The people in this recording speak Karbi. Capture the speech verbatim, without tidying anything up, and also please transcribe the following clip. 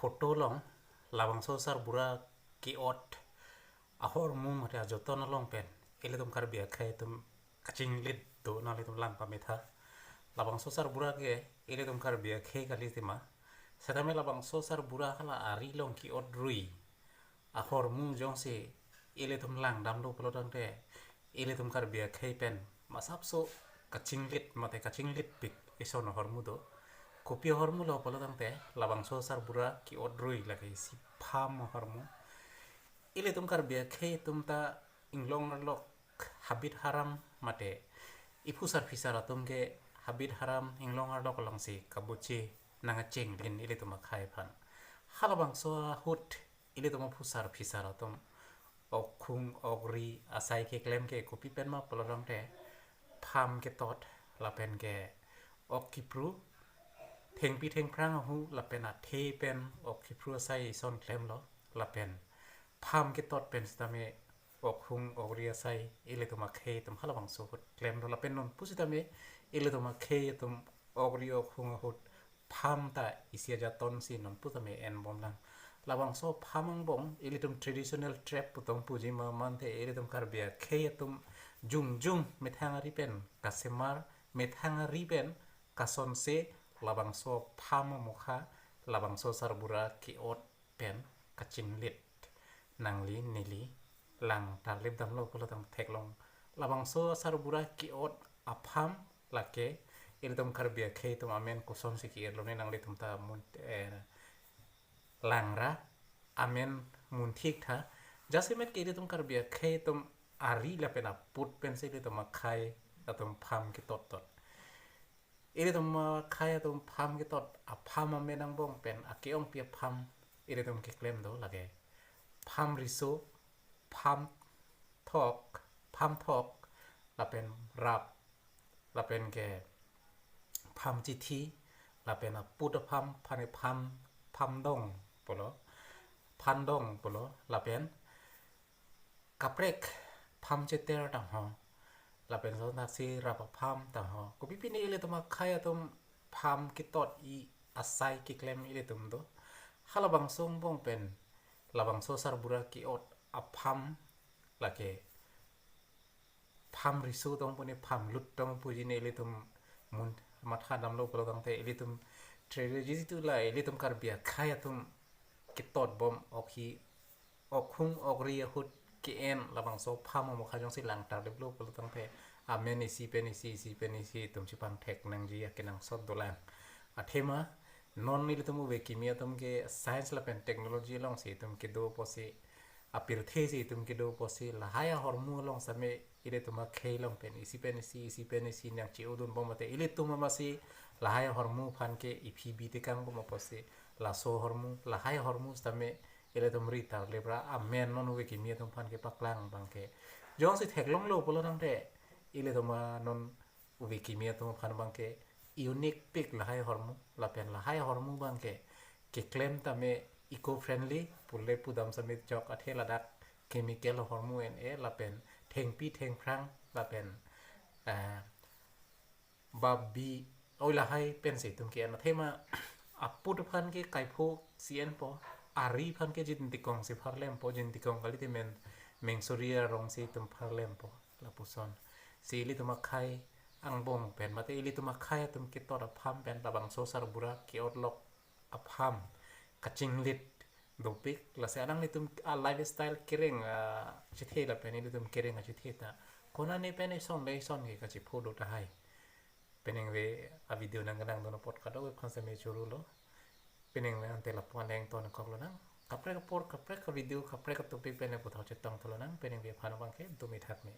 Photo along labangso sarbura ke-ot ahormu mate ajoton along pen ilitum Karbi akhei atum kachinglit do nanglitum lang pametha. Labangso sarbura ke ilitum Karbi akhei kali tema. Setame labangso sarbura hala ari along ke-ot rui ahormu jongsi ilitum langdamlo pulotangte ilitum Karbi akhei pen masapso kachinglit mate kachinglitpik ison ahormu do. Kopi ahormu lo pulotangte labangso sarbura ke-ot rui lake isi pham ahormu. Ilitum Karbi akhei atum ta inglong arlok habit haram mate iphusar phisar atum ke habit haram inglong arlok alongsi kabuchi nangkachinglin ilitum akhei aphan. Halabangso ahut ilitum aphusar phisar atum okhung okri asai keklem ke kopi pen ma pulotangte pham ketot lapen ke ok kipru, thengpi thengphrang ahu lapen athe pen ok kipru asai ison klemlo lapen pham ketot pen setame okhung okri asai ilitum akhei atum halabangso ahut klemlo lapen non pusitame ilitum akhei atum okri okhung ahut pham ta isi ajoton si non pusitame enbomlang. Labangso pham angbong ilitum traditional trap pu tong puji ma manthe ilitum Karbi akhei atum jongjong methang ari pen kasemar, methang ari pen kasonse labangso pham amokha, labangso sarbura ke-ot pen kachinglit nangli neli lang tarlip damlo pulotang theklong. Labangso sarbura ke-ot apham lake ilitum Karbi akhei atum amen kosonsi ke-irlo ne nanglitum ta mun, eh, langra amen munthik tha. Jasemet ke ilitum Karbi akhei atum ari lapen aput pensi ilitum akhei atum pham ketot tot. Ilitum akhei atum pham ketot apham amen angbong pen ake-ongpi apham ilitum keklem do lake pham riso, pham thok, pham thok, lapen rap, lapen ke pham chithi, lapen aput apham, phane pham, pham dong pulo, phan dong pulo, lapen kaprek pham cheter tangho, lapen son thaksi rap apham tangho. Kopi pine ilitum akhei atum pham ketot i asai keklem ilitum do. Halabangso angbong pen labangso sarbura ke-ot apham lake pham riso tong pune pham lut tong puji ne ilitum mun matha damlo pulotangte ilitum tragedy tu la ilitum Karbi akhei atum ketot bom okhi okhung okri ahut ke-en labangso pham amokha jongsi lang tarliplo pulotangte amen isi pen isi isi pen isi itum chipangthek nangji akenangsot dolang. Athema non ilitum ove kimi atum ke science lapen technology alongsi itum kedo apotsi apirthe si itum kedo apotsi lahai ahormu along setame ilitum akhei along pen isi pen isi isi pen isi nangche-odun bom mate ilitum amatsi lahai ahormu aphan ke iphi bi tekang bom apotsi laso ahormu lahai ahormu setame ilitum ri tarlipra amen non ove kimi atum aphan kepaklang abangke. Jongsi theklonglo pulotangte ilitum a non ove kimi atum aphan abangke unique pik lahai ahormu lapen lahai ahormu abangke keklem tame eco friendly pule pudam samit chok athe ladak chemical ahormu en-e lapen thengpi thengphrang lapen, eh, babi oi lahai pensi itum ke-en athema aput aphan ke kaipho si enpo, ari aphan ke Jintikong si pharlempo, Jintikong kali te men Mengsuri arong si itum pharlempo lapuson. Si ilitum akhei angbong pen mate ilitum akhei atum ketot apham pen labangso sarbura ke-ot lok apham kachinglit dopik lasi alanglitum a lifestyle kereng achethe lapen ilitum kereng achethe ta konane pen ison le ison ke kachipho do tahai. Peningve a video nangkenangdun apot kadokave aphan setame churu lo. Peningve ante lapu-an le ingtonkok lonang. Kaprek apor, kaprek a video, kaprek a topic pen le puthot chetong thu lonang. Peningve aphan abangke dumi thak me.